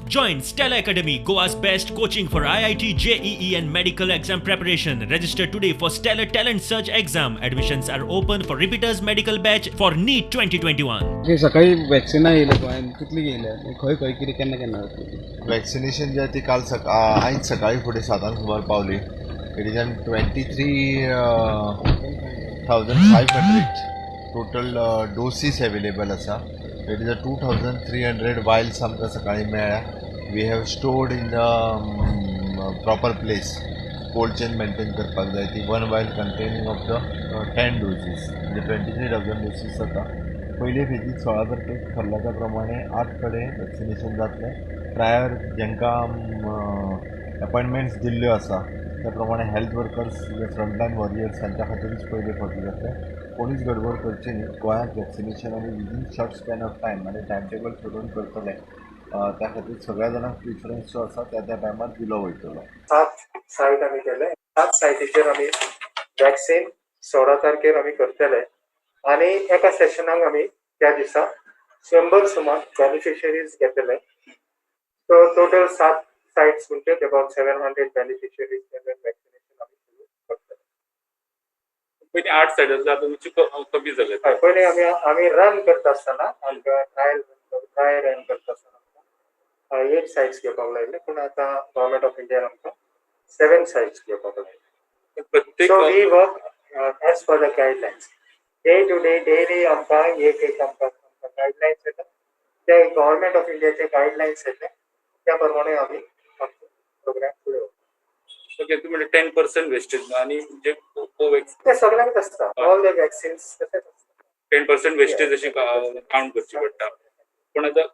Join Stella Academy, Goa's best coaching for IIT, JEE, and medical exam preparation. Register today for Stellar Talent Search exam. Admissions are open for repeaters medical batch for NEET 2021. Okay, सकाळी वॅक्सिनां येयल्या गोंयांत, कितली येयल्या, खंय खंय, कितें, केन्ना केन्ना जातली? वॅक्सिनेशन जे आहा ती काल सका आयज सकाळी फुडें सातांक सुमार पावली. It is an 23,500 total doses available आसा. It is a 2300 vials आमकां सकाळी मेळ्ळ्या. We have stored in the proper place. Cold chain maintain करपाक जाय ती. One vial containing of the 10 doses, म्हणजे 23,000 डोसीस जाता. पयले फेजीत 16 तारखेक ठरला त्या प्रमाणे आठ कडेन वॅक्सिनेशन जातलें. प्रायर जांकां अपॉयंटमेंट्स दिल्ल्यो आसा, त्या प्रमाणे हेल्थ वर्कर्स जे फ्रंटलायन वॉरियर्स, तांच्या खातीरूच पयले फावटी जातलें. कोणीच गडबड करची न्ही. गोंयांत वॅक्सिनेशन आमी within short span of time आनी टायम टेबल थरोवन करतले. त्या खातीर सगळ्या जाणांक प्रिफरन्स जो आसा, त्या त्या टायमार दिलो वयतलो. सात सायट आमी केले. सात सायटीचेर आमी वॅक्सिन 16 तारखेर आमी करतले आनी एका सेशनाक आमी त्या दिसा 100 सुमार बेनिफिशरीज घेतले. सो टोटल सात सायट्स म्हणजे अबाउट 700 बेनिफिशरीज वॅक्सिनेशन आमी सुरू करतले. पयलीं आठ सायड आसले, आतां मातशी कमी जाले. हय, पयलीं आमी रन करता आसतना आमकां ट्रायल ड्राय रन करता आसतना आमकां एट सायट्स घेवपाक लायले, पूण आतां गव्हर्मेंट ऑफ इंडियान आमकां सेवन सायट्स घेवपाक लायले. प्रत्येक So we work as per the guidelines. Day to day, daily आमकां एक एक आमकां गायडलायन्स येता. ते गव्हर्मेंट ऑफ इंडियाचे गायडलायन्स येते, त्या प्रमाणे आमी आमचो प्रोग्राम फुडें व्हरता. ओके, तुमी म्हणले 10% वेस्टेज आनी जे कोवॅक्स ते सगळ्यांकच आसता, ऑल the vaccines तशेंच आसता. 10% वेस्टेज अशी काउंट करची पडटा, पूण आतां